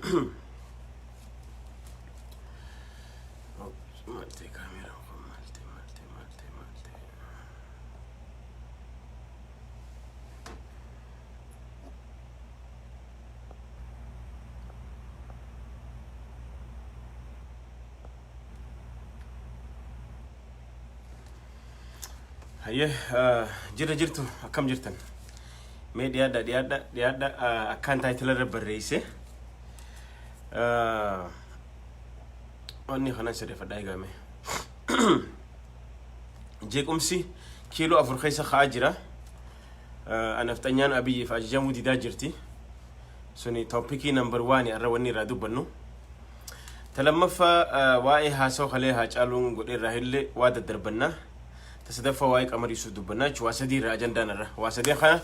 Maal ta'e kaameeraan kun, maal ta'e, maal ta'e, maal ta'e, maal ta'e? Hayyee, jirra, jirtu, akkam jirtan? Mee dhiyaadha, dhiyaadha, dhiyaadha. Akkaan title irra barreesse. Wanni kanan sirreeffadhaa eegame. Jeequmsi kiiloo 4 keessa ka'aa jira. Anafxanyaan Abiyyiif ajajamuu didaa jirti. Suni topic number one irra wanni irraa dubbannu. Ta lammaffaa, waa'ee haasawaa kalee Haacaaluun godhe irraa illee waa daddarbannaa. Ta sadaffaa, waa'ee Qamar Yuusuf dubbannaa jechuudha. Waa sadii irraa ajandaan irra. Waa sadii kana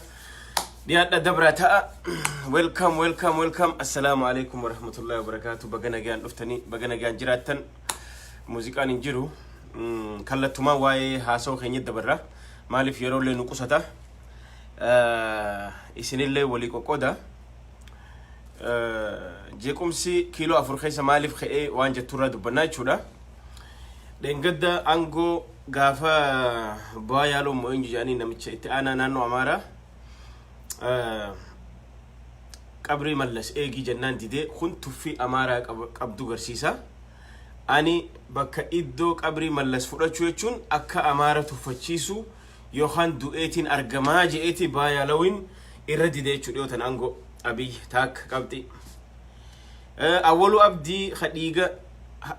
dhiyaadha, dabraa ta'a. Welcome, welcome, welcome. Assalaamu alaikum warahmatullahi wabarakaatu. Baga nagaan dhuftanii, baga nagaan jiraattan. Muuziqaan hin jiru. Kallattumaan waa'ee haasawaa keenya dabarra. Maaliif, yeroo illee nu qusata. Isinillee walii qoqqooda. Jeequmsi kiiloo 4 keessa maaliif ka'ee waan jetturraa dubbannaa jechuudha. Dheengadda aangoo gaafa bu'aa yaaluu mo'in jedhanii namicha itti aanaa naannoo Amaaraa qabrii Mallas eegii jennaan didee, kun tuffii Amaaraa qabdu garsiisa. Ani bakka iddoo qabrii Mallas fudhachuu jechuun akka Amaara tuffachiisu yookaan du'eetiin argamaa je'eeti baayaalawin irra dide jechuudha dhiyootan aangoo Abiy taakka qabxii. Awwaluu Abdii ka dhiiga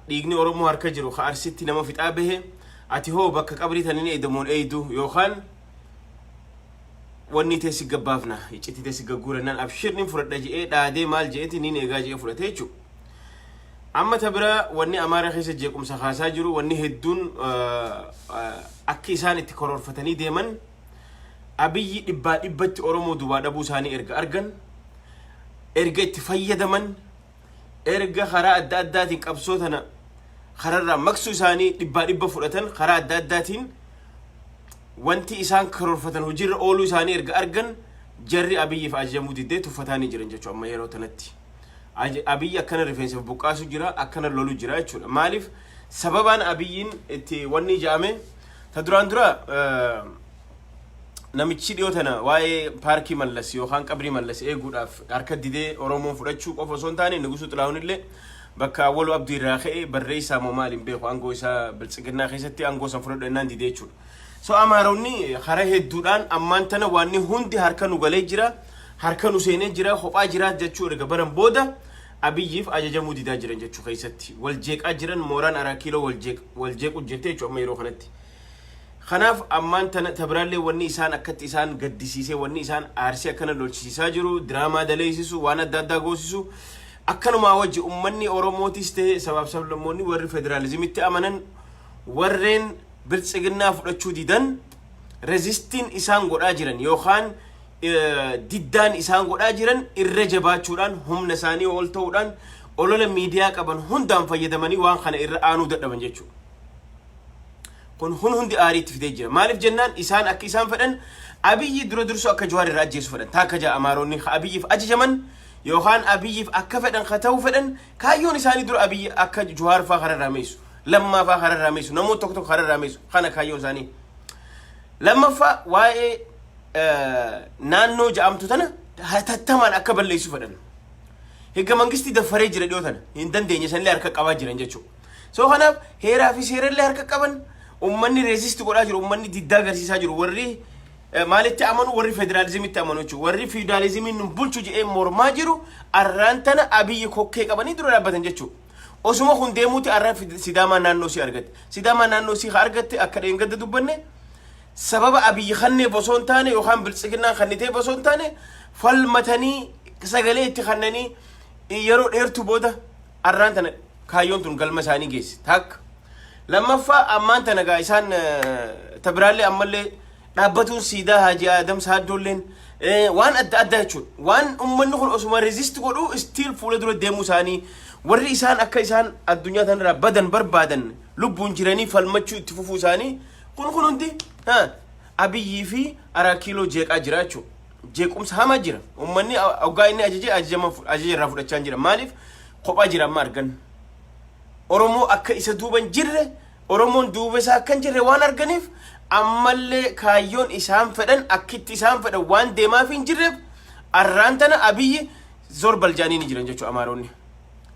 dhiigni Oromoo harka jiru, ka Arsitti nama fixaa bahe, ati hoo bakka qabrii taniin eedamoon eeydu yookaan wanni teessi gabbaafna iccitii teessi gagguurannaan abshir nin fudhadha je'ee dhaadee maal je'eeti nin eegaa je'ee fudhate jechuudha. Amma ta bira, wanni Amaara keessa jeequmsa kaasaa jiru, wanni hedduun akka isaan itti karoorfatanii deeman, Abiyyi dhibbaa dhibbatti Oromoo dubaa dhabuu isaanii erga argan, erga itti fayyadaman, erga karaa adda addaatiin qabsoo tana kararraa maqsuu isaanii dhibbaa dhibba fudhatan, karaa adda addaatiin wanti isaan karoorfatan hojiirra ooluu isaanii erga argan, jarri Abiyyiif ajajamuu diddee tuffataanii jiran jechuudha amma yeroo tanatti. Abiyyi akkana rifeensa buqqaasu jira, akkana lolu jira jechuudha. Maaliif sababaan Abiyyiin itti wanni ja'ame ta duraan dura, namichi dhiyoo tana waa'ee paarkii Mallas yookaan qabrii Mallas eeguudhaaf harka didee Oromoon fudhachuu qofa osoo hin taane, Nugusuu Xilahuun illee bakka Awwaluu Abdii irraa ka'ee barreessaa moo maal hin beeku, aangoo isaa biltsiginnaa keessatti aangoo san fudhadhu ennaan didee jechuudha. So Amaaronni karaa hedduudhaan ammaan tana waanni hundi harka nu galee jira, harka nu seenee jira, kophaa jira jechuu erga baran booda Abiyyiif ajajamuu didaa jiran jechuu keessatti wal jeeqaa jiran, mooraan Araa Kiiloo wal jeequ jirte jechuu amma yeroo kanatti. Kanaaf ammaan tana tabiraallee wanni isaan akkatti isaan gaddisiisee, wanni isaan aarsee akkana lolchisiisaa jiru, diraamaa daleessisu, waan adda addaa goosisu, akkanumaa wajji ummanni Oromootis ta'e sabaaf sablammoonni warri federaalizimitti amanan, warreen biltsiginnaa fudhachuu didan, resistiin isaan godhaa jiran yookaan diddaan isaan godhaa jiran irra jabaachuudhaan, humna isaanii ol ta'uudhaan, olola miidiyaa qaban hundaan fayyadamanii waan kana irra aanuu dadhaban jechuudha. Kun hundi aarii itti fidee jira. Maaliif jennaan, isaan akka isaan fedhan Abiyyi dura dursuu akka Jawaar irraa ajjeesu fedhan. Taakka ja'a Amaaronni ka Abiyyiif ajajaman yookaan Abiyyiif akka fedhan ka ta'uu fedhan, kaayyoon isaanii dura Abiyyi akka Jawaar faa kararraa meessu. Lammaa faa kararraa meessu. Namoota tokko tokko kararraa meessu. Kana kaayyoon isaanii. Lammaffaa, waa'ee naannoo ja'amtu tana hatattamaan akka balleessu fedhan. Higga mangistii daffaree jira dhiyoo tana. Hin dandeenye, sanillee harka qabaa jiran jechuudha. So kanaaf heeraa fi seerallee harka qaban, ummanni resist godhaa jiru, ummanni diddaa agarsiisaa jiru, warri maalitti amanu, warri federaalizimitti amanu jechuudha. Warri fiwudaalizimiin nu bulchu jedhee mormaa jiru arraan tana Abiyyi kokkee qabanii dura dhaabbatan jechuudha. Osuma kun deemuuti arra Sidaamaa naannoo sii argatte. Sidaamaa naannoo sii argatte akka dheengadda dubbanne, sababa Abiyyi kanneef osoo hin taane yookaan biltsiginnaan kanniteef osoo hin taane, falmatanii sagalee itti kannanii yeroo dheertuu booda arraan tana kaayyoon tun galma isaanii geesse. Takka. Lammaffaa, ammaan tana gaa isaan tabiraallee ammallee dhaabbatuun siidaa Haji Adam Saaddoolleen waan adda addaa jechuudha. Waan uummanni kun osuma resist godhu still fuula dura deemuu isaanii, warri isaan akka isaan addunyaa tanarraa badan barbaadan lubbuun jiranii falmachuu itti fufuu isaanii, kun hundi Abiyyii fi Araa Kiiloo jeeqaa jira jechuudha. Jeequmsa hamaa jira. Uummanni hoggaa inni ajaje ajajama ajaja irraa fudhachaa hin jira. Maaliif kophaa jira amma argan. Oromoo akka isa duuba hin jirre, Oromoon duuba isaa akka hin jirre waan arganiif, ammallee kaayyoon isaan fedhan akkitti isaan fedhan waan deemaaf hin jirreef, arraan tana Abiyyi zor baljaanii ni jiran jechuudha Amaaronni.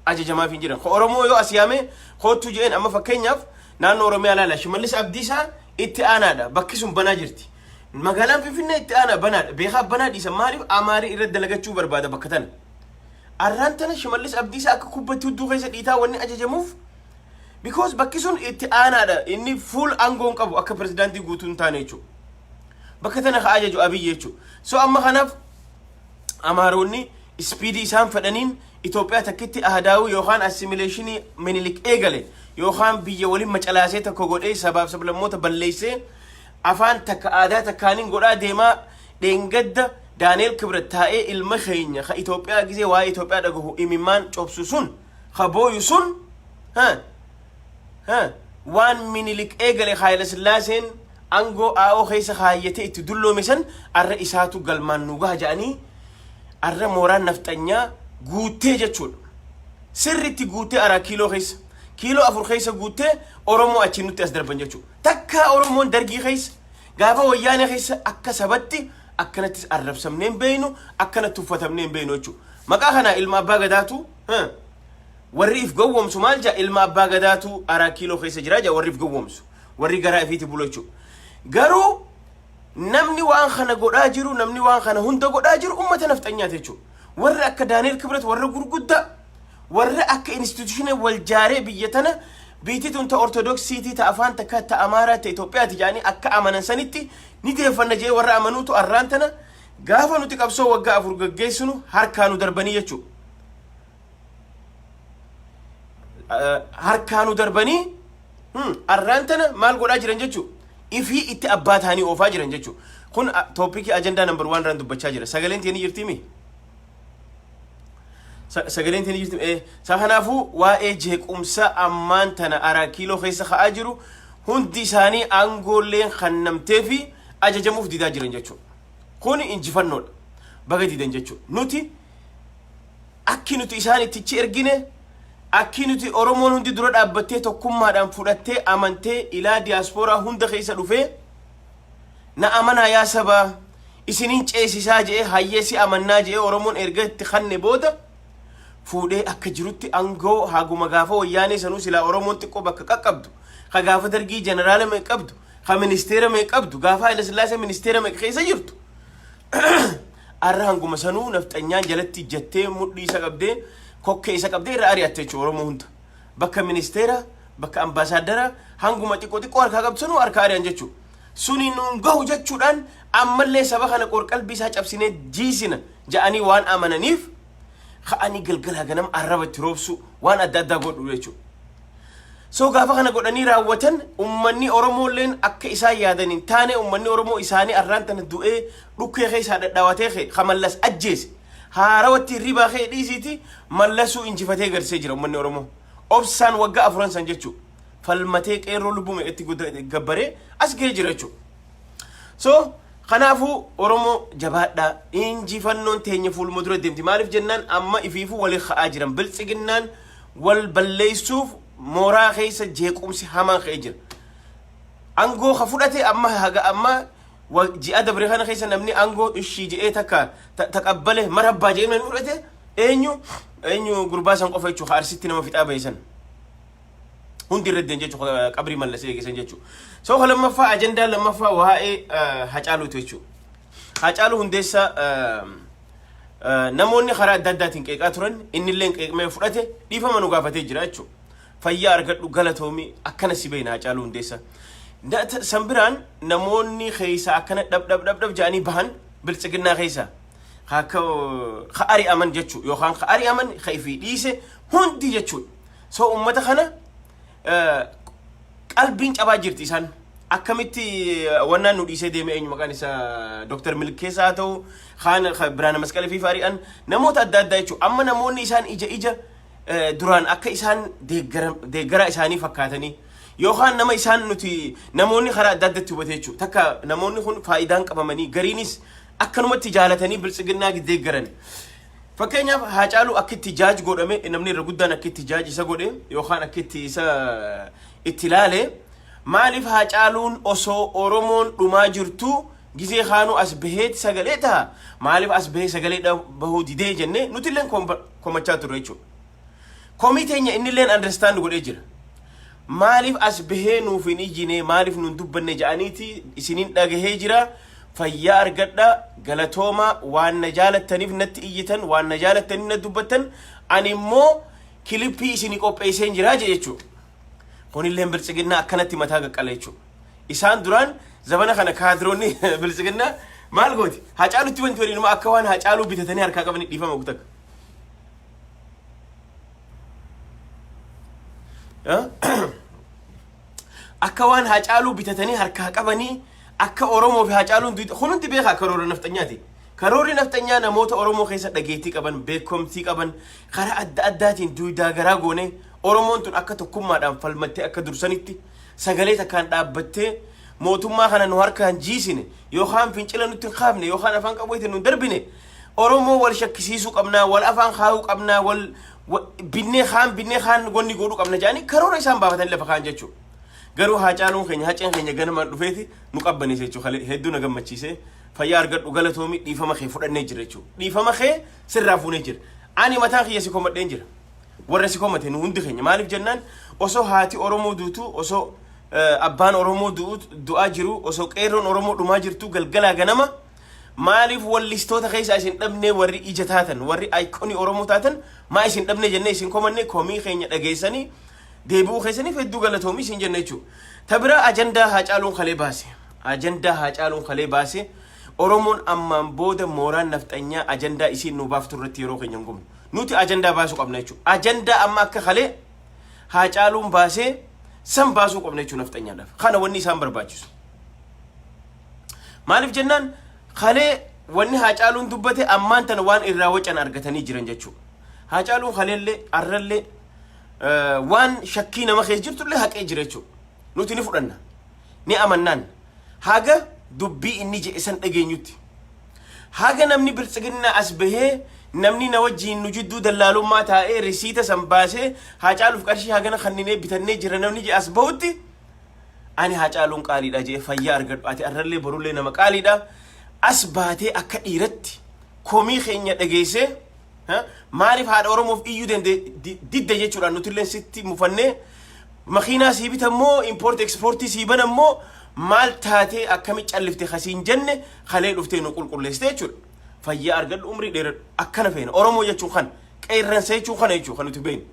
Ajajamaaf hin jiran. Oromoo yoo as yaamee koottuu jedheen, amma fakkeenyaaf naannoo Oromiyaa ilaala, Shimallis Abdiisaa itti aanaadha. Bakki sun banaa jirti. Magaalaan Finfinnee itti aanaa banaadha. Beekaa banaa dhiisa. Maaliif Amaarii irra dalagachuu barbaada bakka tana? Arraan tana Shimallis Abdiisaa akka kubbatti hudduu keessa dhiitaa wanni ajajamuuf because bakki sun itti aanaadha. Inni full aangoon qabu, akka pirezidaantii guutuu hin taane jechuudha. Bakka tana ka ajaju Abiyyi jechuudha. So amma kanaaf Amaaronni speedii isaan fedhaniin Itoophiyaa takkitti ahadaawuu yookaan assimilationii Minilik eegale yookaan biyya waliin macalaasee tokko godhee sabaaf sablammoota balleessee afaan takka aadaa takkaaniin godhaa deemaa. Dheengadda Daani'el Kibret taa'ee ilma keenya ka Itoophiyaa gisee waa'ee Itoophiyaa dhagahu imimmaan cobsu sun, ka booyu sun, ha ha waan Minilik eegale, Haayila Sillaaseen aangoo aa'oo keessa kaayyatee itti dulloome san arra isaatu galmaan nu gaha jedhanii arra mooraan nafxanyaa guuttee jechuudha. Sirriitti guuttee araa kiiloo keessa, kiiloo 4 keessa guuttee Oromoo achiin nutti as darban jechuudha. Takka Oromoon Dargii keessa, gaafa Wayyaanee keessa akka sabatti akkanattis arrabsamnee hin beeynu, akkanatti uffatamnee hin beeynu jechuudha. Maqaa kana ilma abbaa gadaatu warri if gowwoomsu maal jaa, ilma abbaa gadaatu araa kiiloo keessa jira jaa warri if gowwoomsu, warri garaa ifiiti bulu jechuudha. Garuu namni waan kana godhaa jiru, namni waan kana hunda godhaa jiru ummata nafxanyaati jechuudha. Warri akka Daani'el Kibret, warra gurguddaa, warra akka institutionii wal jaaree biyya tana, biyyi tun ta Ortodoksiitii, ta afaan takka, ta Amaaraa, ta Itoophiyaati jedhanii akka amanan sanitti ni deeffanna jee warra amanuutu arraan tana gaafa nuti qabsoo waggaa 4 gaggeessinu harkaa nu darbanii jechuudha. Harkaa nu darbanii arraan tana maal godhaa jiran jechuudha. Ifii itti abbaa ta'anii oofaa jiran jechuudha. Kun topicii ajandaa number one irraan dubbachaa jira. Sagaleen tiyya ni jirtiimi? Sagaleen tiyya ni jirti? Sa kanaafuu waa'ee jeequmsa ammaan tana araa kiiloo keessa ka'aa jiru, hundi isaanii aangoolleen kannamtee fi ajajamuuf didaa jiran jechuudha. Kun injifannoodha. Baga didan jechuudha. Nuti akki nuti isaan ittichi ergine, akki nuti Oromoon hundi dura dhaabbattee tokkummaadhaan fudhattee amantee ilaa diyaaspooraa hunda keessa dhufee na amanaa yaa sabaa, isiniin ceesisaa je'ee, hayyee si amannaa je'ee Oromoon erga itti kanne booda fuudhee akka jirutti aangoo haguma gaafa Wayyaanee sanuu silaa Oromoon xiqqoo bakka qaqqabdu, ka gaafa Dargii jeneraala meeqa qabdu, ka ministeera meeqa qabdu, gaafa Haayila Sillaasee ministeera meeqa keessa jirtu, arra hanguma sanuu nafxanyaan jalatti ijjattee mudhii isa qabdee, kokkee isa qabdee irra ari'atte jechuudha. Oromoo hunda bakka ministeera, bakka ambaasaaddara hanguma xiqqoo xiqqoo harkaa qabdu sanuu harkaa ari'an jechuudha. Suni nuun gahu jechuudhaan ammallee saba kana qorqalbii isaa cabsinee jiisina ja'anii waan amananiif ka'anii galgalaa ganama arraba itti roobsu, waan adda addaa godhu jechuudha. So gaafa kana godhanii raawwatan, ummanni Oromoolleen akka isaan yaadan hin taane. Ummanni Oromoo isaanii arraan tana du'ee dhukkee keessaa dhadhaawatee kee ka Mallas ajjeese haarawatti hirribaa kee dhiisiiti Mallasuu injifatee garsee jira ummanni Oromoo. Obsaan waggaa afuran san jechuudha. Falmatee qeerroo lubbuu meeqatti gabbaree as gahee jira jechuudha. So kanaafuu Oromoo jabaadhaa, injifannoon teenya fuuluma dura deemti. Maaliif jennaan, amma ifiifuu walii ka'aa jiran, biltsiginnaan wal balleessuuf mooraa keessa jeequmsi hamaan ka'ee jira. Aangoo ka fudhate amma haga amma ji'a dabre kana keessa namni aangoo ishii je'ee takka taqabbale marabbaa je'ee namni fudhate eenyu? Eenyu? Gurbaa san qofa jechuudha, Arsitti nama fixaa bahe san. Hundi irra deem jechuudha, qabrii Mallas eegisan jechuudha. So lammaffaa, ajandaa lammaffaa waa'ee Hacaaluuti jechuudha. Hacaaluu Hundeessaa namoonni karaa adda addaatiin qeeqaa turan, innillee qeeqmee fudhate, dhiifama nu gaafatee jira jechuudha. Fayyaa argadhu, galatoomii, akkana si beekna Hacaaluu Hundeessaa. San biraan namoonni keessa akkana dhab dhab dhab dhab jedhanii bahan, biltsiginnaa keessa ka ari'aman jechuudha yookaan ka ari'aman, ka ifii dhiise hundi jechuudha. So uummata kana qalbiin cabaa jirti. Isaan akkamitti wannaan nu dhiisee deeme, eenyu maqaan isaa, Dr. Milkeessaa haa ta'u, kaan Biraana Masqalii fi ari'an, namoota adda addaa jechuudha. Amma namoonni isaan ija ija duraan akka isaan deeggaraa isaanii fakkaatanii yookaan nama isaan nuti namoonni karaa adda addaatti hubate jechuudha. Takka namoonni kun faayidaan qabamanii gariinis Akkanumatti jaalatanii biltsiginnaa deeggaran. Fakkeenyaaf, Haacaaluu akka itti jaaj godhame, namni irra guddaan akka itti jaaj isa godhe yookaan akka itti isa itti ilaale, maaliif Haacaaluun osoo Oromoon dhumaa jirtu gizee kaanuu as baheeti sagalee ta'a, maaliif as bahee sagalee bahuu didee jennee nuti illee komachaa turre jechuudha. Komii teenya inni illeen understand godhee jira. Maaliif as bahee nuuf hin iyyine, maaliif nun dubbanne jedhaniiti isiniin dhagahee jira. Fayyaa argadha, galatooma. Waan na jaalattaniif natti iyyitan, waan na jaalattaniif na dubbattan, ani immoo kilippii isinii qopheesseen jira jechuudha. Kunilleen biltsiginnaa akkanatti mataa qaqqala jechuudha. Isaan duraan zabana kana kaadiroonni biltsiginnaa maal gooti? Hacaalutti wanti waliinuma akka waan Hacaaluu bitatanii harkaa qabanii dhiifama gutakka. Akka waan Hacaaluu bitatanii harkaa qabanii, akka Oromoo fi Hacaaluun kun hundi beekaa karoora nafxanyaati. Karoorri nafxanyaa namoota Oromoo keessa dhageettii qaban, beekumtii qaban, karaa adda addaatiin duudaa garaa goone, Oromoon tun akka tokkummaadhaan falmattee, akka dursanitti sagalee takkaan dhaabbattee mootummaa kana nu harkaan jiisine yookaan fincila nutti hin kaafne yookaan afaan qawweetiin nu hin darbine, Oromoo wal shakkisiisuu qabnaa, wal afaan kaayuu qabnaa, wal binnee kaan binnee kaan wanni godhuu qabna jedhanii karoora isaan baafatanii lafa kaan jechuudha. Garuu Haacaaluun keenya, Haceen keenya ganamaan dhufeeti nu qabbaneesse jechuudha. Hedduu na gammachiise. Fayyaa argadhu, galatoomi, dhiifama kee fudhannee jira jechuudha. Dhiifama kee sirraa fuunee jira. Ani mataan kiyya si komadheen jira. Warra si komate nu hundi keenya, maaliif jennaan, osoo haati Oromoo duutu, osoo abbaan Oromoo du'aa jiru, osoo qeerroon Oromoo dhumaa jirtu, galgalaa ganama maaliif wallistoota keessa isin dhabnee, warri ija taatan, warri icon Oromoo taatan maa isin dhabne jennee isin komanne, komii keenya dhageessanii deebi'uu keessaniif hedduu galatoomii isin jenna jechuudha. Ta biraa, ajandaa Haacaaluun kalee baase. Ajandaa Haacaaluun kalee baase, Oromoon ammaan booda mooraan nafxanyaa ajandaa isiin nu baaftu irratti yeroo keenya hin gubnu. Nuti ajandaa baasuu qabna jechuudha. Ajandaa amma akka kalee Haacaaluun baasee san baasuu qabna jechuudha nafxanyaadhaaf. Kana wanni isaan barbaachisu. Maaliif jennaan, kalee wanni Haacaaluun dubbate ammaan tana waan irraa wacan argatanii jiran jechuudha. Haacaaluun kaleellee arrallee waan shakkii nama keessa jirtullee haqee jira jechuudha. Nuti ni fudhanna. Ni amannaan. Haga dubbii inni jedhe san dhageenyutti. Haga namni biltsiginnaa as bahee, namni na wajjiin nu jidduu dallaalummaa taa'ee risiita san baasee, Haacaaluuf qarshii hagana kanninee bitannee jira namni jedhe as bahutti, ani Haacaaluun qaaliidha jedhe. Fayyaa argadhu, ati arrallee borullee nama qaaliidha. As baatee akka dhiiratti komii keenya dhageessee, maaliif haadha Oromoof iyyuu didde jechuudhaan nutillee sitti mufannee, makiinaa sii bitammoo, import exportii sii banammoo, maal taatee akkami callifte kasiin jenne, kalee dhuftee nu qulqulleessite jechuudha. Fayyaa argadhu, umrii dheeradhu, akkana feena. Oromoo jechuun kana, qeerransa jechuun kana jechuudha kan nuti beeknu.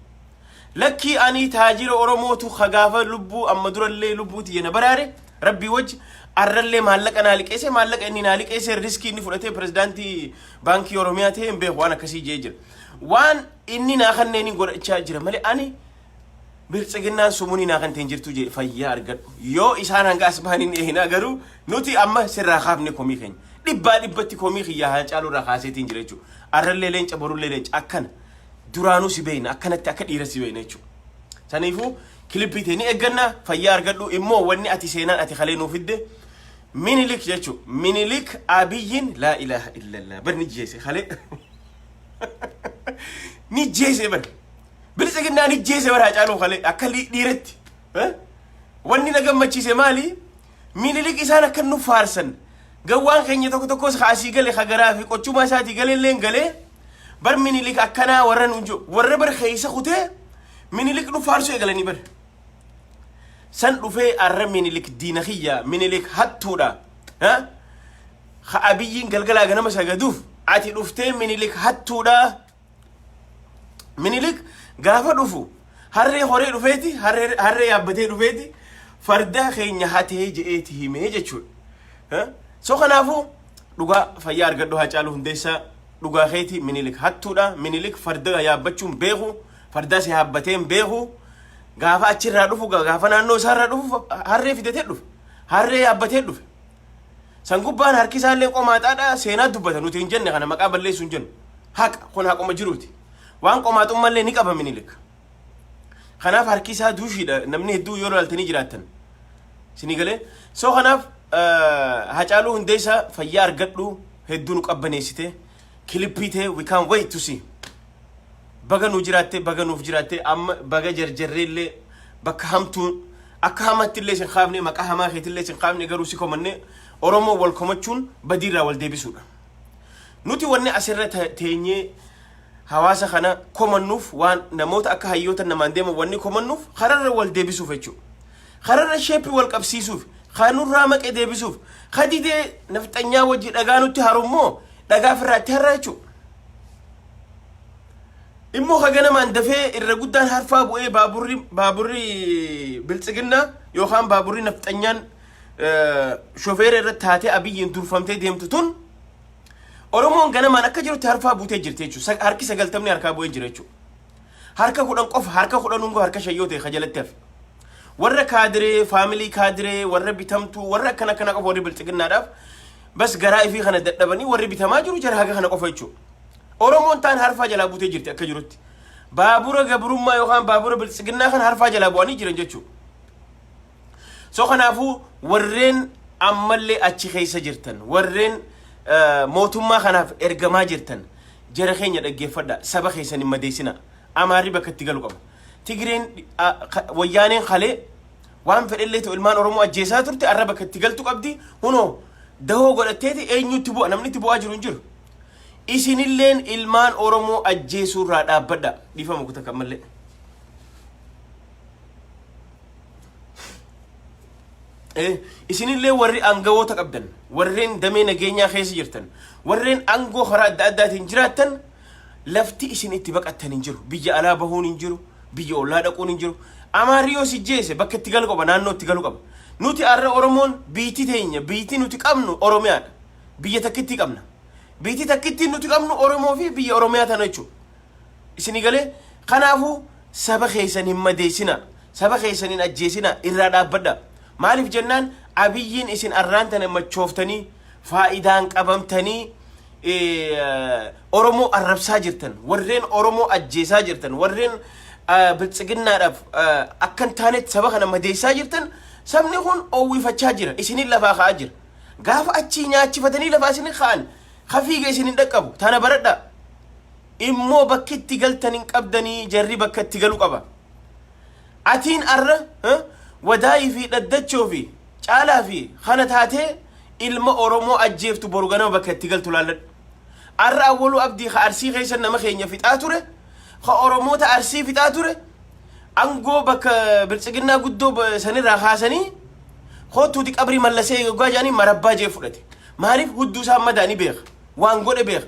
Lakkii, ani taajira Oromootu gaafa lubbuu amma durallee lubbuu tiyya na baraare rabbii wajji, arrallee maallaqa naa liqeesse, maallaqa inni naa liqeesse riskii inni fudhatee pirezidaantii baankii Oromiyaa ta'e hin beeku, waan akkasii jee jira. Waan inni naa kanneen godhachaa jira malee ani biltsiginnaan sumunii naa kan ta'in jirtu jee. Fayyaa argadhu. Yoo isaan hanga as bahan hin eehinaa, garuu nuti amma sirraa kaafne komii keenya. Dhibbaa dhibbatti komii kiyyaa Haacaaluu irraa kaaseetiin jira jechuudha. Arrallee leenca, borullee leenca, akkana. Duraanuu si beekna, akkanatti akka dhiira si beekna jechuudha. Saniifuu kilippii ta'e ni eegganna. Fayyaa argadhu. Immoo wanni ati seenaan ati kalee nuu fidde Minilik jechuudha. Minilik Abiyyiin, laa ilaaha illallah, bar ni jeese kalee. Ni jeese bar. Biltsiginnaa ni jeese bar Haacaaluu kalee akka dhiiratti. Wanni na gammachiise maali? Minilik isaan akka nu faarsan. Gawwaan keenya tokko tokkos asii gale, ka garaa fi qochumaa isaatii galee illee galee bar Minilik akkanaa warra nuun jiru warra bar keessa kutee Minilik nu faarsuu eegalanii bar. San dhufee arra Minilik diina kiyya, Minilik hattuudha. Ka Abiyyiin galgalaa ganama sagaduuf ati dhuftee Minilik hattuudha. Minilik gaafa dhufu harree horee dhufeeti, harree yaabbatee dhufeeti farda keenya hatee je'eeti himee jechuudha. So kanaafuu dhugaa fayyaa argadhu, Haacaaluu Hundeessaa, dhugaa keeti, Minilik hattuudha. Minilik farda yaabbachuun beeku, fardas yaabbatee hin beeku. Gaafa achirraa dhufu, gaafa naannoo isaarraa dhufu, harree fidatee dhufe. Harree yaabbatee dhufe. San gubbaan harki isaallee qomaaxaadha, seenaa dubbata, nuti hin jenne, kana maqaa balleessuu hin jennu. Haqa kun haquma jiruuti. Waan qomaaxummallee ni qaba Minilik. Kanaaf harki isaa duushiidha, namni hedduu yoo ilaaltanii jiraattan. Isinii galee? So kanaaf, Haacaaluu Hundeessaa, fayyaa argadhu. Hedduu nu qabbaneessite. Kilippii ta'e, we can wait to see. Baga nu jiraatte, baga nuuf jiraatte. Amma baga jarjarreellee bakka hamtuu akka hamatti illee sin kaafne, maqaa hamaa keetillee sin kaafne, garuu si komanne. Oromoo wal komachuun badiirraa wal deebisuudha. Nuti wanni asirra teenyee hawaasa kana komannuuf, waan namoota akka hayyoota namaan deeman wanni komannuuf, kararra wal deebisuuf jechuudha. Kararra shape wal qabsiisuuf, kanurraa maqee deebisuuf, kadidee nafxanyaa wajji dhagaa nutti harummoo dhagaa ofirraa itti harraa jechuudha. Immoo haganamaan dafee irra guddaan harfaa bu'ee baaburri biltsiginnaa yookaan baaburri nafxanyaan shofeera irratti taatee Abiyyiin durfamtee deemtu tun, Oromoon ganamaan akka jirutti harfaa buutee jirti jechuudha. Harki 90ni harkaa bu'ee jira jechuudha. Harka 10 qofa, harka 10 hungoo harka 5 yoo ta'e kajalatti hafe. Warra kaadiree, family kaadiree, warra bitamtuu, warra akkana akkana qofa, warri biltsiginnaadhaaf bas garaa ifii kana dadhabanii warri bitamaa jiru jara haga kana qofa jechuudha. Oromoon taan harfaa jalaa buutee jirti akka jirutti. Baabura gabrummaa yookaan baabura biltsiginnaa kana harfaa jalaa bu'anii jiran jechuudha. So kanaafuu warreen ammallee achi keessa jirtan, warreen mootummaa kanaaf ergamaa jirtan, jara keenya dhaggeeffadha, saba keessan hin madeessina. Amaarri bakka itti galu qaba. Tigireen wayyaaneen kalee waan fedhellee ta'u ilmaan Oromoo ajjeesaa turte, arra bakka itti galtu qabdi. Hunoo dahoo godhatteeti eenyutti bu'a? Namni itti bu'aa jiru hin jiru. Isinilleen ilmaan Oromoo ajjeesuurraa dhaabbadha. Dhiifama kuta kan mallee. Isinillee warri aangawoota qabdan, warreen damee nageenyaa keessa jirtan, warreen aangoo karaa adda addaatiin jiraattan, lafti isin itti baqattan hin jiru. Biyya alaa bahuun hin jiru, biyya ollaa dhaquun hin jiru. Amaarri yoo si jeese bakka itti galu qaba, naannoo itti galu qaba. Nuti har'a Oromoon biitti teenya, biitti nuti qabnu Oromiyaadha. Biyya takkitti qabna. Biitti takkitti nuti qabnu Oromoo fi biyya Oromiyaa tana jechuudha. Isinii galee? Kanaafuu saba keessan hin madeessina, saba keessan hin ajjeesina, irraa dhaabbadha. Maaliif jennaan, Abiyyiin isin arraan tana machooftanii faayidaan qabamtanii Oromoo arrabsaa jirtan, warreen Oromoo ajjeesaa jirtan, warreen biltsiginnaadhaaf akka hin taanetti saba kana madeessaa jirtan, sabni kun oowwifachaa jira, isinin lafaa ka'aa jira. Gaafa achii nyaachifatanii lafaa isinin ka'an, kafiiga isin hin dhaqqabu. Tana baradhaa. Immoo bakki itti galtan hin qabdanii, jarri bakka itti galu qaba. Atiin arra wadaayii fi dhaddachoo fi caalaa fi kana taatee ilma Oromoo ajjeeftu, boru ganama bakka itti galtu laalladhu. Arra Awwaluu Abdii ka Arsii keessa nama keenya fixaa ture, ka Oromoota Arsii fixaa ture, angoo bakka biltsiginnaa guddoo sanirraa kaasanii kootuuti qabrii Mallasee yoggaa jedhanii marabbaa jee fudhate. Maaliif? Hudduu isaa madaanii beeka. Waan godhe beeka.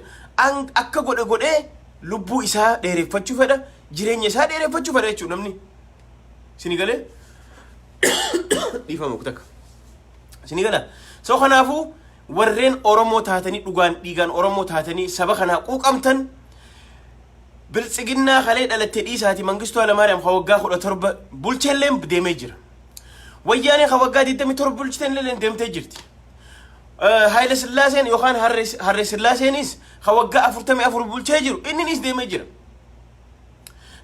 Akka godhe godhee lubbuu isaa dheereffachuu fedha, jireenya isaa dheereffachuu fedha jechuudha namni. Sini galee? Dhiifama kutakka. Sini gala. So kanaafuu warreen Oromoo taatanii, dhugaan dhiigaan Oromoo taatanii saba kanaa quuqamtan, biltsiginnaa kalee dhalatte dhiisaati, Mangistuu Hayilamaariyaam ka waggaa 17 bulchelleen deemee jira. Wayyaanee ka waggaa 27 bulchiten illee deemtee jirti. Haayile Sillaaseen yookaan Harree Sillaaseenis ka waggaa 44 bulchee jiru inninis deemee jira.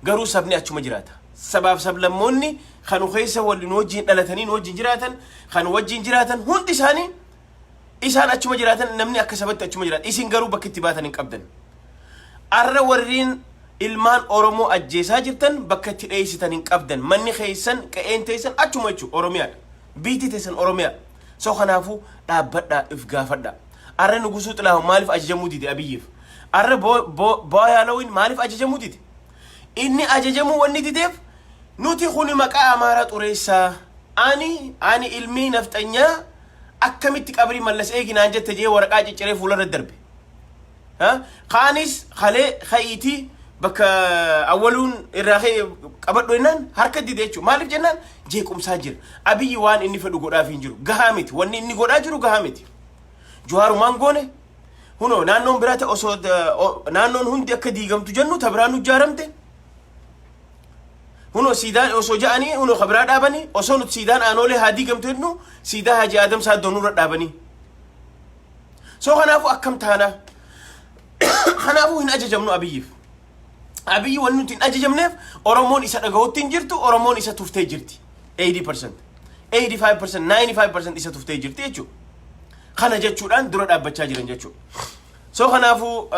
Garuu sabni achuma jiraata. Sabaaf sablammoonni kan keessa waliin wajjin dhalatanii nu wajjin jiraatan, kan wajjin jiraatan hundi isaanii isaan achuma jiraatan, namni akka sabatti achuma jiraata. Isin garuu bakki itti baatan hin qabdan. Arra warreen ilmaan Oromoo ajjeesaa jirtan bakka itti dheessitan hin qabdan. Manni keessan, qe'een teessan achuma jechuudha, Oromiyaadha. Biitti teessan Oromiyaa. So kanaafuu dhaabbadhaa, if gaafadhaa. Arra Nugusuu Xilaahun maaliif ajajamuu dide Abiyyiif? Arra Booyaalowiin maaliif ajajamuu dide? Inni ajajamuu wanni dideef, nuti kuni maqaa Amaaraa xureessaa. Ani ilmii nafxanyaa akkamitti qabrii Mallas eeginaan jette jee waraqaa cicciree fuularra darbe. Kaanis kalee ka'iitii bakka Awwaluun irraa ka'e qabadhu jennaan harka dide jechuudha. Maaliif jennaan, jeequmsaa jira. Abiyyi waan inni fedhu godhaaf hin jiru. Gahaa miti. Wanni inni godhaa jiru gahaa miti. Jawaarumaan goone hunoo naannoon biraa ta'e osoo naannoon hundi akka diigamtu jennu ta biraan ijaaramte. Hunoo siidaan osoo ja'anii hunoo ka biraa dhaabanii, osoo nuti siidaan Aanoolee haa diigamtu jennu siidaa Haji Adam Saaddoo nurra dhaabanii. So kanaafuu akkam taanaa? Kanaafuu hin ajajamnu Abiyyiif. Abiyyi wanni nuti hin ajajamneef Oromoon isa dhagahutti hin jirtu, Oromoon isa tuftee jirti. 80%, 85%, 95% isa tuftee jirti jechuudha. Kana jechuudhaan dura dhaabbachaa jiran jechuudha. So kanaafuu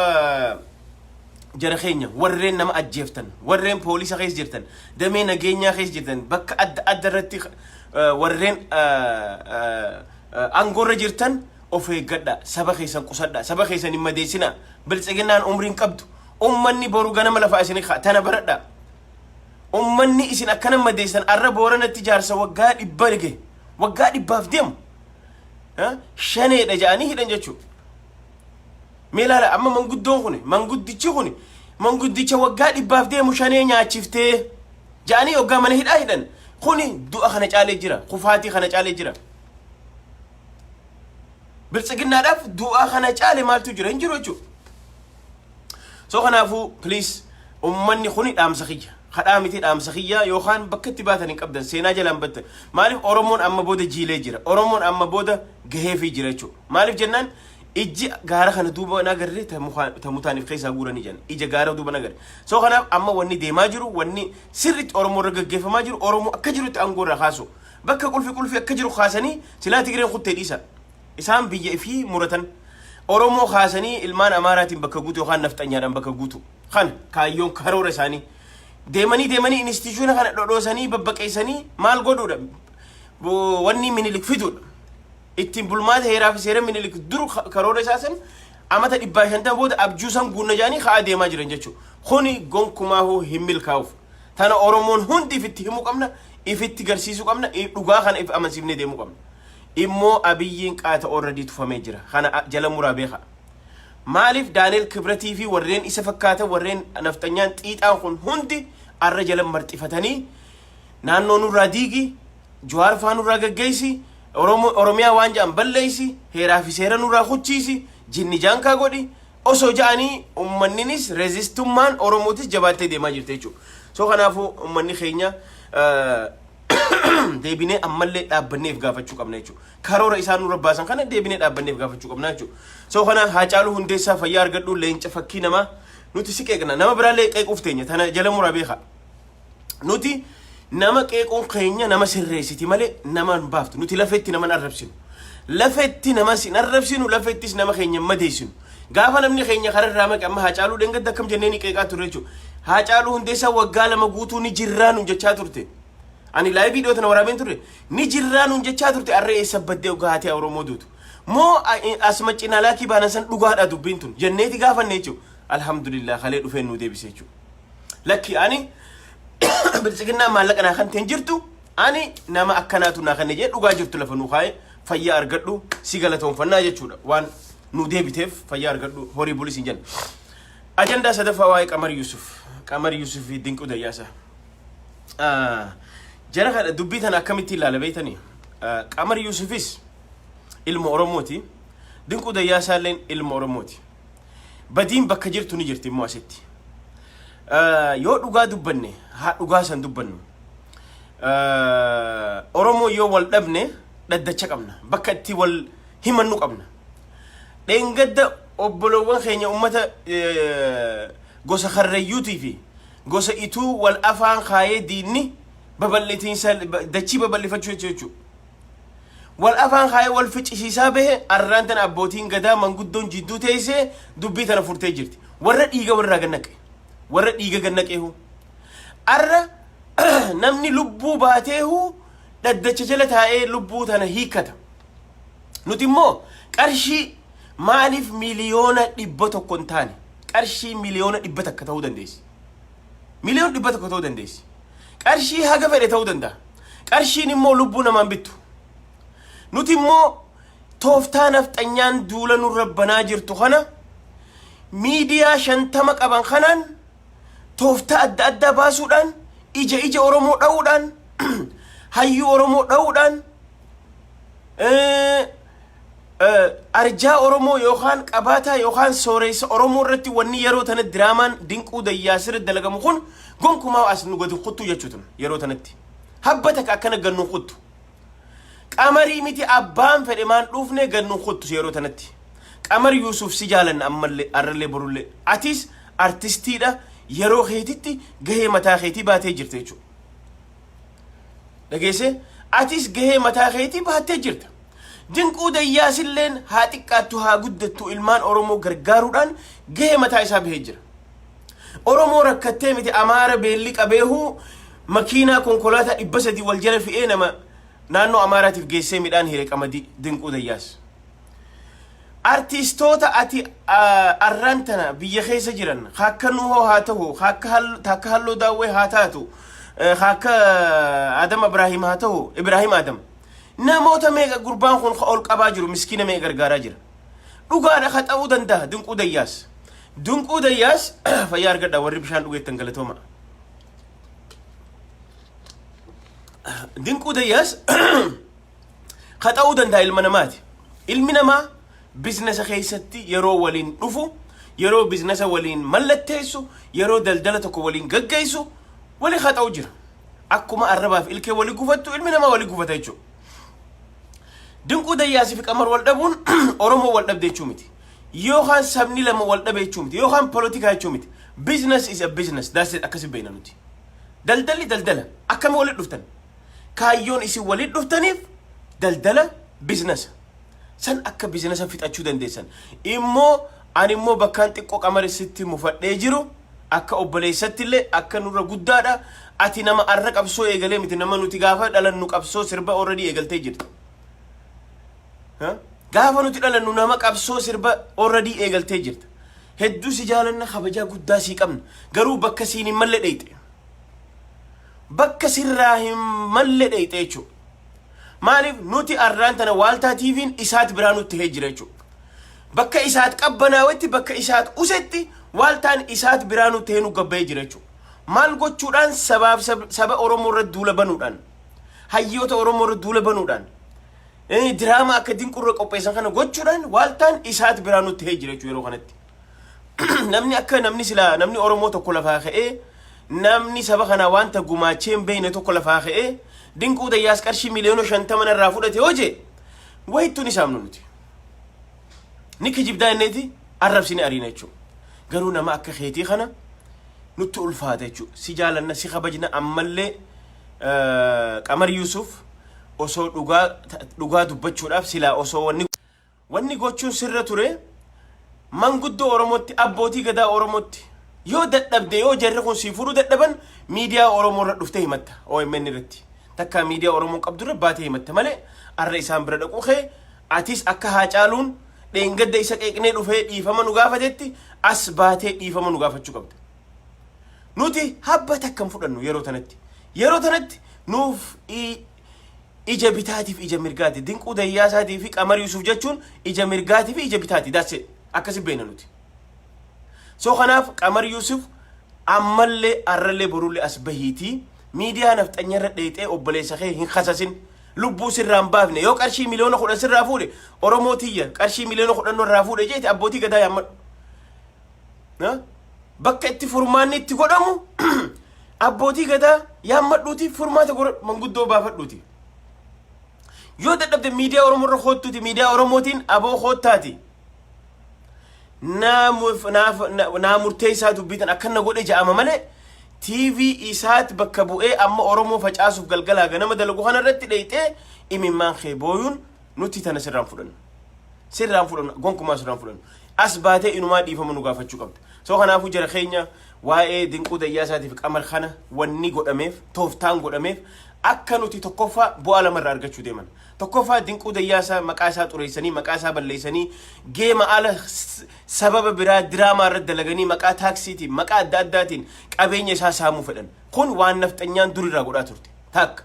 jara keenya, warreen nama ajjeeftan, warreen poolisa keessa jirtan, damee nageenyaa keessa jirtan, bakka adda adda irratti warreen aangoorra jirtan, of eeggadha. Saba keessan qusadha, saba keessan hin madeessina. Biltsiginnaan umriin qabdu, ummanni boru ganama lafaa isin tana baradha. Ummanni isin akkana madeessan arra Booranatti jaarsa waggaa 100 rige, waggaa 100f deemu shaneedha jedhanii hidhan jechuudha. Mee ilaala, amma manguddoon kun, manguddichi kun, manguddicha waggaa 100f deemu shanee nyaachiftee jedhanii waggaa mana hidhaa hidhan. Kuni du'a kana caalee jira, kufaatii kana caalee jira. Biltsiginnaadhaaf du'a kana caale maaltu jira? Hin jiru jechuudha. So kanaafuu please, ummanni kuni dhaamsa kiyya. Kadhaa miti, dhaamsa kiyya. Yookaan bakka itti baatan hin qabdan, seenaa jalaan battan. Maaliif? Oromoon amma booda jiilee jira. Oromoon amma booda gaheefii jira jechuudha. Maaliif jennaan, ijji gaara kana duuba na agarre ta mutaaniif keessaa guuranii jiran. Ija gaara duuba na agarre. So kanaaf amma wanni deemaa jiru, wanni sirriitti Oromoo irra gaggeeffamaa jiru, Oromoo akka jirutti aangoo irraa kaasu. Bakka qulfi qulfi akka jiru kaasanii silaa Tigireen kuttee dhiisa. Isaan biyya ifii muratan. Oromoo kaasanii ilmaan Amaaraatiin bakka guutu yookaan nafxanyaadhaan bakka guutu. Kan kaayyoon karoora isaanii. Deemanii deemanii institution kana dhodhoosanii babbaqeessanii maal godhuudha? Wanni Minilik fiduudha. Ittiin bulmaata heeraa fi seera Minilik dur karoora isaa san amata 150 booda abjuu san guunna jedhanii ka'aa deemaa jiran jechuudha. Kuni gonkumaahuu hin milkaa'uuf. Tana Oromoon hundi ifitti himuu qabna, ifitti garsiisuu qabna, dhugaa kana if amansiifnee deemuu qabna. Immoo Abiyyiin qaata already tufamee jira. Kana jala muraa beeka. Maaliif? Daaneel Kibratii fi warreen isa fakkaatan, warreen nafxanyaan xiixaan kun hundi arra jala marxifatanii naannoo nurraa diigi, Jawaar faa nurraa gaggeessi, Oromiyaa waan jedhan balleessi, heeraa fi seera nurraa kuchiisi, jinni jaankaa godhi osoo ja'anii, uummanninis resistummaan Oromootis jabaattee deemaa jirti jechuudha. So kanaafuu uummanni keenya deebinee ammallee dhaabbanneef gaafachuu qabna jechuudha. Karoora isaan nurra baasan kana deebinee dhaabbanneef gaafachuu qabna jechuudha. So kana Haacaaluu Hundeessaa, fayyaa argadhu, leenca fakkii namaa. Nuti si qeeqna, nama biraallee qeequuf teenya, tana jala muraa beeka. Nuti nama qeequun keenya nama sirreessiti malee nama hin baaftu. Nuti lafetti nama hin arrabsinu. Lafetti nama sin arrabsinu, lafettis nama keenya hin madeessinu. Gaafa namni keenya kararraa maqe, amma Haacaaluu dheengadda akkam jennee ni qeeqaa turre jechuudha. Haacaaluu Hundeessaa waggaa 2 guutuu ni jirraa nun jechaa turte. Ani live dhiyoo tana waraabeen turre. Ni jirraa nun jechaa turte, arree eessa baddee gaatee Oromoo duutu? Moo asuma cinaa laakii baanan san dhugaadha dubbiin tun jenneeti gaafanne jechuudha. Alhamdulillah, kalee dhufeen nu deebise jechuudha. Lakki, ani biltsiginnaa maallaqa naa kan ta'in jirtu, ani nama akkanaatu naa kan jee dhugaa jirtu lafa nu kaa'e. Fayyaa argadhu, si galatoonfannaa jechuudha, waan nu deebiteef. Fayyaa argadhu, horii bulis hin jenna. Ajandaa sadaffaa, waa'ee Qamar Yusuf. Qamar Yusuf fi Dinquu Dayyaasa. Jara kana dubbii tana akkamitti ilaala beektanii? Qamar Yusufis ilma Oromooti. Dinquu Dayyaasaa illeen ilma Oromooti. Badiin bakka jirtu ni jirti immoo asitti. Yoo dhugaa dubbanne, haa dhugaa san dubbannu. Oromoo yoo wal dhabne dhaddacha qabna. Bakka itti wal himannu qabna. Dheengadda obboloowwan keenya ummata gosa Karrayyuutii fi gosa Ituu wal afaan kaayee diinni babal'itiinsa dachii babal'ifachuu jechuudha. Wal afaan kaayee wal ficcisiisaa bahe. Arraan tana abbootiin gadaa manguddoon jidduu teessee dubbii tana furtee jirti. Warra dhiiga warraa gannaqe. Warra dhiiga gannaqeehu. Arra namni lubbuu baateehu dhaddacha jala taa'ee lubbuu tana hiikkata. Nuti immoo qarshii maaliif 100,000,000 hin taane? Qarshii 100,000,000 ta'uu dandeessi. 100,000,000 ta'uu dandeessi. Qarshii haga fedhe ta'uu danda'a. Qarshiin immoo lubbuu namaan bittu. Nuti immoo tooftaa nafxanyaan duula nurra banaa jirtu kana miidiyaa 50 qaban kanaan tooftaa adda addaa baasuudhaan, ija ija Oromoo dha'uudhaan, hayyuu Oromoo dha'uudhaan, arjaa Oromoo yookaan qabaataa yookaan sooreessa Oromoo irratti wanni yeroo tana diraamaan Dinquu Dayyaasirra dalagamu kun gonkumaa as nu gadi kuttu jechuudha yeroo tanatti. Habba takka akkana gannu kuttu. Qamarii miti, abbaan fedhe maan dhufne gannu kuttu yeroo tanatti. Qamar Yuusuf, si jaalanna ammallee, arrallee, borullee. Atis artistiidha, yeroo keetitti gahee mataa keetii baatee jirta jechuudha. Dhageesse, atis gahee mataa keetii baattee jirta. Dinquu Dayyaasilleen haa xiqqaattu haa guddattu ilmaan Oromoo gargaaruudhaan gahee mataa isaa bahee jira. Oromoo rakkattee miti, Amaara beelli qabeehu makiinaa konkolaataa 300 wal jala fe'ee nama naannoo Amaaraatiif geessee midhaan hire qamadii Dinquu Dayyaas. Artistoota ati arraan tana biyya keessa jiran akka Nuhoo haa ta'u, akka Halloo Daawwee haa taatu, akka Adam Ibrahim haa ta'u, Ibrahim Adam. Namoota meeqa gurbaan kun ol qabaa jiru, miskiina meeqa gargaaraa jira. Dhugaadha, haxa'uu danda'a Dinquu Dayyaas. Dinquu Dayyaas fayyaa argadha, warri bishaan dhugeettan galatooma. Dinquu Dayyaas haxa'uu danda'a, ilma namaati. Ilmi namaa business keessatti yeroo waliin dhufu, yeroo business waliin mallatteessu, yeroo daldala tokko waliin gaggeessu walii haxa'u jira. Akkuma arrabaaf ilkee walii gufattu ilmi namaa walii gufata jechuudha. Dinquu Dayyaasii fi Qamar wal dhabuun Oromoo wal dhabde jechuu miti. Yookaan sabni lama wal dhabe jechuu miti. Yookaan polotikaa jechuu miti. Business is a business. That's it. Akkasi beekna nuti. Daldalli daldala. Akkami walitti dhuftan? Kaayyoon isin walitti dhuftaniif daldala, business. San akka business fixachuu dandeessan. Immoo ani immoo bakkaan xiqqoo Qamar sitti mufadhee jiru, akka obboleessatti illee akka nurra guddaadha. Ati nama arra qabsoo eegalee miti, nama nuti gaafa dhalannu qabsoo sirba already eegaltee jirta. Gaafa nuti dhalannu nama qabsoo sirba already eegaltee jirta. Hedduu si jaalanna, kabajaa guddaa sii qabna. Garuu bakka siin hin malle dheeyxe. Bakka sirraa hin malle dheeyxe jechuudha. Maaliif nuti arraan tana Waaltaa TV'n isaat biraa nutti ta'ee jira jechuudha. Bakka isaat qabbanaa'etti, bakka isaat usetti Waaltaan isaat biraa nutti ta'ee nu gabbayee jira jechuudha. Maal gochuudhaan? Sabaaf saba Oromoo irratti duula banuudhaan, hayyoota Oromoo irratti duula banuudhaan, diraamaa akka Dinqurra qopheessan kana gochuudhaan Waaltaan isaat biraa nutti ta'ee jira jechuudha yeroo kanatti. Namni akka namni silaa namni Oromoo tokko lafaa ka'ee, namni saba kanaa wanta gumaachee hin beekne tokko lafaa ka'ee Dinquu Dayyaas qarshii 50,000,000 irraa fudhate hoo jee wayittuun isaamnu nuti. Ni kijibdaa inneeti arrabsine ariina jechuudha. Garuu nama akka keetii kana nutti ulfaata jechuudha. Si jaalanna, si kabajna. Ammallee Qamar Yusuf osoo dhugaa dhugaa dubbachuudhaaf silaa osoo wanni gochuun sirra ture, manguddoo Oromootti, abbootii gadaa Oromootti yoo dadhabde, yoo jarri kun sii furuu dadhaban, miidiyaa Oromoo irra dhuftee himatta. OMN irratti takka miidiyaa Oromoo qabdu irra baatee himatta malee arra isaan bira dhaquu kee, atis akka Haacaaluun dheengadda isa qeeqnee dhufee dhiifama nu gaafatetti as baatee dhiifama nu gaafachuu qabda. Nuti habba takka hin fudhannu yeroo tanatti. Yeroo tanatti nuuf ija bitaatiif ija mirgaati. Dinquu Dayyaasaatii fi Qamar Yusuf jechuun ija mirgaatii fi ija bitaati. That's it. Akkasi beekna nuti. So kanaaf Qamar Yusuf ammallee arrallee borullee as bahiitii miidiyaa nafxanyarra dheexee obboleessa kee hin kasasin. Lubbuu sirraa hin baafne. Yoo qarshii 10,000,000 sirraa fuudhe, Oromoo tiyya, qarshii 10,000,000 irraa fuudhe jeeti abbootii gadaa yaammadhu. Bakka itti furmaanni itti godhamu abbootii gadaa yaammadhuuti, furmaata godhadhu, manguddoo baafadhuuti. Yoo dadhabde miidiyaa Oromoo irra koottuuti, miidiyaa Oromootiin aboo koottaati. Naa murteessaa dubbitan akkana godhe ja'ama malee, TV isaat bakka bu'ee amma Oromoo facaasuuf galgalaa ganama dalagu kana irratti dheeyxee imimmaan kee booyuun nuti tana sirraan fudhannu. Sirraan fudhannu, gonkumaa sirraan fudhannu. As baatee inumaa dhiifama nu gaafachuu qabda. So kanaafuu jara keenya, waa'ee Dinquu Dayyaasaatiif Qamar kana wanni godhameef, tooftaan godhameef akka nuti tokkoffaa bu'aa lamarraa argachuu deeman. Tokkoffaa, Dinquu Dayyaasaa maqaa isaa xureessanii, maqaa isaa balleessanii, geema ala sababa biraa diraamaa irratti dalaganii, maqaa taaksiitiin, maqaa adda addaatiin qabeenya isaa saamuu fedhan. Kun waan nafxanyaan durirraa godhaa turte. Takka.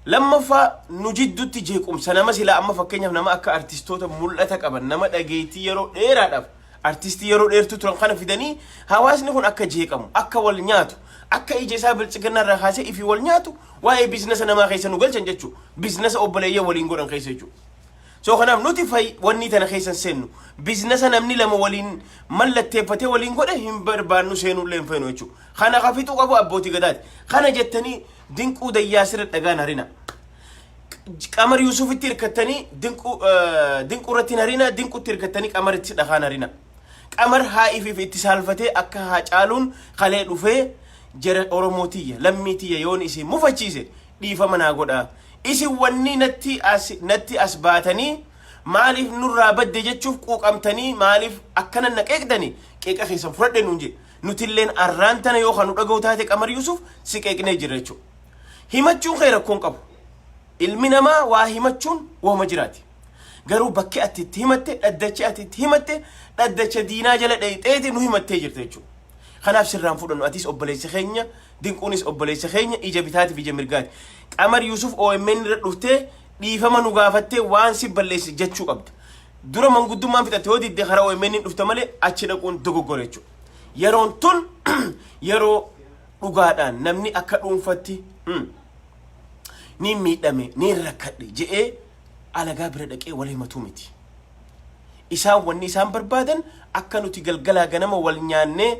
Lammaffaa, nu jidduutti jeequmsa nama silaa amma fakkeenyaaf nama akka artistoota mul'ata qaban, nama dhageettii yeroo dheeraadhaaf artistii yeroo dheertuu turan kana fidanii hawaasni kun akka jeeqamu, akka wal nyaatu, akka ija isaa bilchiginaa irraa kaasee ifii wal nyaatu, waa'ee business namaa keessa nu galchan jechuudha. Business obboleeyyan waliin godhan keessa jechuudha. So kanaaf nuti wanni tana keessa hin seennu. Business namni lama waliin mallatteeffatee waliin godhe hin barbaannu, seenullee hin feenu jechuudha. Kana ka fixuu qabu abbootii gadaati. Kana jettanii Dinquu Dayyaasirra dhagaan harina. Qamar Yuusufitti hirkattanii Dinquu irratti hin harina, Dinquutti hirkattanii Qamaritti dhagaan harina. Qamar haa ifiif itti saalfatee akka haa caaluun kalee dhufee jara Oromoo tiyya, lammii tiyya, yoon isin mufachiise dhiifama naa godhaa. Isin wanni natti as baatanii maaliif nurraa badde jechuuf quuqamtanii, maaliif akkana na qeeqdanii, qeeqa keessan fudhadhe nuun jedhe. Nutilleen arraan tana yoo kan nu dhaga'u taate, Qamar Yusuf, si qeeqnee jira jechuudha. Himachuun kee rakkoon qabu. Ilmi namaa waa himachuun waama jiraati. Garuu bakki ati itti himatte, dhaddachi ati itti himatte, dhaddacha diinaa jala dheeyxeeti nu himattee jirta jechuudha. Kanaaf sirraan fudhannu. Atis obboleessa keenya, Dinquunis obboleessa keenya, ija bitaatiif ija mirgaati. Qamar Yusuf, OMN irra dhuftee dhiifama nu gaafattee waan si balleesse jechuu qabda. Dura manguddummaan fixatte, yoo didde karaa OMN dhufta malee achi dhaquun dogoggora jechuudha. Yeroon tun yeroo dhugaadhaan namni akka dhuunfatti ni miidhame, ni rakkadhe je'ee alagaa bira dhaqee wal himatu miti. Isaan wanni isaan barbaadan akka nuti galgalaa ganama wal nyaannee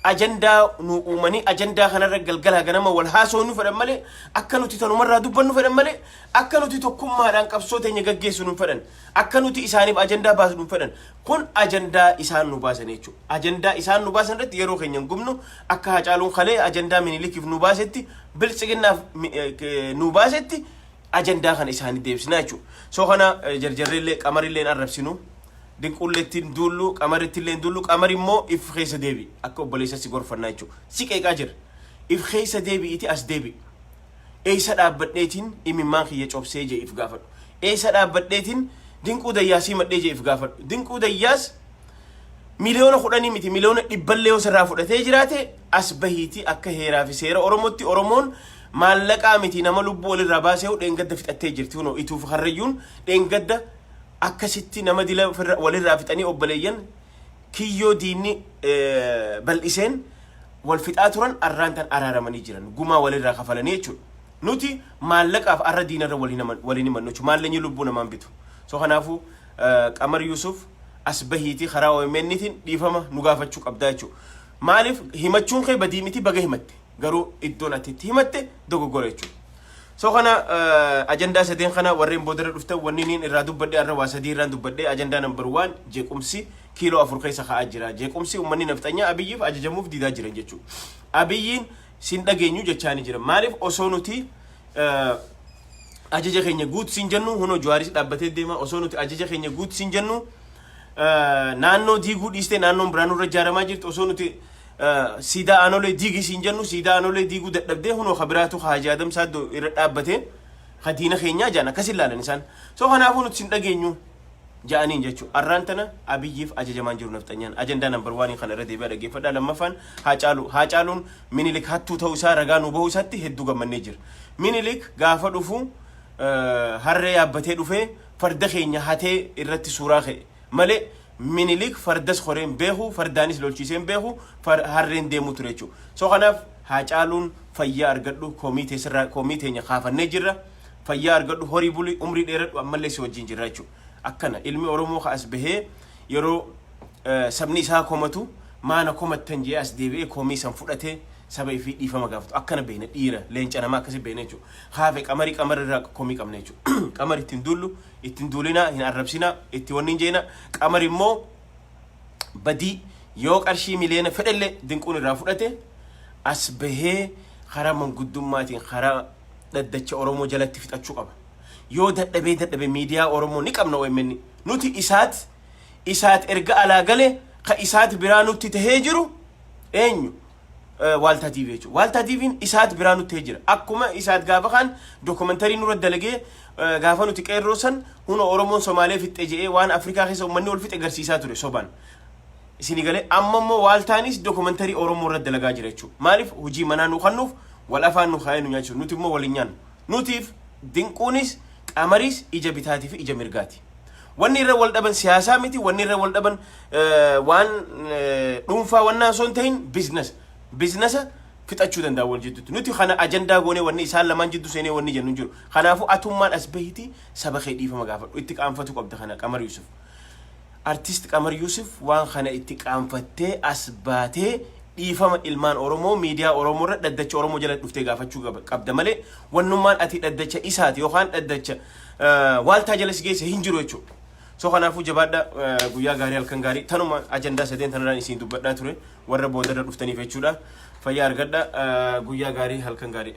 ajandaa nu uumanii ajandaa kanarra galgalaa ganama wal haasofnu fedhan malee, akka nuti tanumarraa dubbannu fedhan malee, akka nuti tokkummaadhaan qabsoo teenya gaggeessu nu fedhan, akka nuti isaaniif ajandaa baasnu nu fedhan. Kun ajandaa isaan nu baasan jechuudha. Ajandaa isaan nu baasan irratti yeroo keenya hin gubnu. Akka Hacaaluun kalee ajandaa Minilikiif nu baasetti, Biltsiginnaaf nu baasetti, ajandaa kana isaanii deebisnaa jechuudha. So kana jarjarreellee Qamarillee hin arrabsinu. Dinquullee ittiin duullu, Qamaritti illee hin duullu. Qamari immoo if keessa deebi. Akka obboleessa si gorfannaa jechuudha. Si qeeqaa jira. If keessa deebi'iti, as deebi. Eessa dhaabbadheetiin imimmaan kiyya cobsee jee if gaafadhu. Eessa dhaabbadheetiin Dinquu Dayyaasii madhee jee if gaafadhu. Dinquu Dayyaas 10 miliyoona miti, 100 miliyoona yoo sirraa fudhatee jiraate, as bahiitii akka heeraa fi seera Oromootti. Oromoon maallaqaa miti, nama lubbuu walirraa baasee dheengadda fixattee jirti. Kunoo Ituuf Harrayyuun dheengadda akkasitti nama dila walirraa fixanii, obboleeyyan kiyyoo diinni bal'iseen wal fixaa turan arraan tan araaramanii jiran, gumaa walirraa kafalanii jechuudha. Nuti maallaqaaf arra diinarra waliin himannu jechuudha. Maallaqni lubbuu namaan bitu. So kanaafuu Qamar Yusuf, as bahiitii karaa OMN'tiin dhiifama nu gaafachuu qabdaa jechuudha. Maaliif himachuun kee badii miti, baga himatte. Garuu iddoon ati itti himatte dogoggora jechuudha. So kana ajandaa sadeen kana warreen boodarra dhuftan, wanni niin irraa dubbadhe arra waa sadii irraan dubbadhe. Ajandaa number one, jeequmsi kiiloo 4 keessa ka'aa jira. Jeequmsi uummanni nafxanyaa Abiyyiif ajajamuuf didaa jiran jechuudha. Abiyyiin sin dhageenyu jechaani jira. Maaliif osoo nuti ajaja keenya guutu siin jennu, hunoo Jawaaris dhaabbatee deema, osoo nuti ajaja keenya guutu siin jennu naannoo diiguu dhiistee naannoon biraa nurra ijaaramaa jirti, osoo nuti siidaa Aanolee diigi siin jennu siidaa Aanolee diiguu dadhabdee, hunoo ka biraatu Haaji Adam Saaddoo irra dhaabbatee ka diina keenyaa jaan akkas ilaalan isaan. So kanaafuu nuti sin dhageenyu ja'aniin jechuudha. Arraan tana Abiyyiif ajajamaan jiru nafxanyaan. Ajandaa number one kana irra deebi'aa dhaggeeffadhaa. Lammaffaan Haacaaluu. Haacaaluun Minilik hattuu ta'uu isaa ragaa nu bahuu isaatti hedduu gammannee jira. Minilik gaafa dhufu harree yaabbatee dhufee farda keenya hatee irratti suuraa ka'e malee, Minilik fardas horeen beeku, fardaanis lolchiiseen beeku, harreen deemuu ture jechuudha. So kanaaf Haacaaluun fayyaa argadhu, komii teenya kaafannee jirra. Fayyaa argadhu, horii buli, umrii dheeradhu, ammallee si wajjin jirra jechuudha. Akkana ilmi Oromoo ka as bahee yeroo sabni isaa komatu maana komattan jee as deebi'ee komii san fudhatee saba ifii dhiifama gaafatu. Akkana beekna dhiira leenca namaa, akkasi beekna jechuudha. Haafe Qamarii, Qamari irraa komii qabna jechuudha. Qamari ittiin duullu, ittiin duulinaa, hin arrabsinaa, itti wanni hin jeena. Qamari immoo badii yoo qarshii miliyoona fedhellee Dinquun irraa fudhate, as bahee karaa manguddummaatiin karaa dhaddacha Oromoo jalatti fixachuu qaba. Yoo dadhabee dadhabe miidiyaa Oromoo ni qabna, OMN. Nuti isaat erga alaa gale ka isaat biraa nutti tahee jiru eenyu? Waaltaa TV jechuudha. Waaltaa TV'n isaat biraa nutti tahee jira. Akkuma isaat gaafa kaan documentary nurra dalagee, gaafa nuti qeerroo san huna Oromoon Somaalee fixxe jedhee waan Afrikaa keessa uummanni wal fixe agarsiisaa ture sobaan. Isinii galee? Amma immoo Waaltaanis documentary Oromoo irra dalagaa jira jechuudha. Maaliif? Hojii manaa nu kennuuf wal afaan nu kaayee nu nyaachisu. Nuti immoo waliin nyaannu. Nutiif Dinquunis Qamaris ija bitaatii fi ija mirgaati. Wanni irra wal dhaban siyaasaa miti, wanni irra wal dhaban waan dhuunfaa wannaa osoo hin ta'in business. Businessa fixachuu danda'a wal jidduutti. Nuti kana ajandaa goonee wanni isaan lamaan jidduu seenee wanni jennu hin jiru. Kanaafuu atummaan as bahiti saba kee dhiifama gaafadhu. Itti qaanfatu qabda kana, Qamar Yusuf. Artist Qamar Yusuf, waan kana itti qaanfattee as baatee dhiifama ilmaan Oromoo miidiyaa Oromoo irra dhaddacha Oromoo jala dhuftee gaafachuu qabda malee, wannummaan ati dhaddacha isaati yookaan dhaddacha Waaltaa jala si geesse hin jiru jechuudha. So kanaafuu jabaadha, guyyaa gaarii, halkan gaarii. Tanuma ajandaa sadeen tanarraan isin dubbadhaa ture warra boodarra dhuftaniif jechuudha. Fayyaa argadha, guyyaa gaarii, halkan gaarii.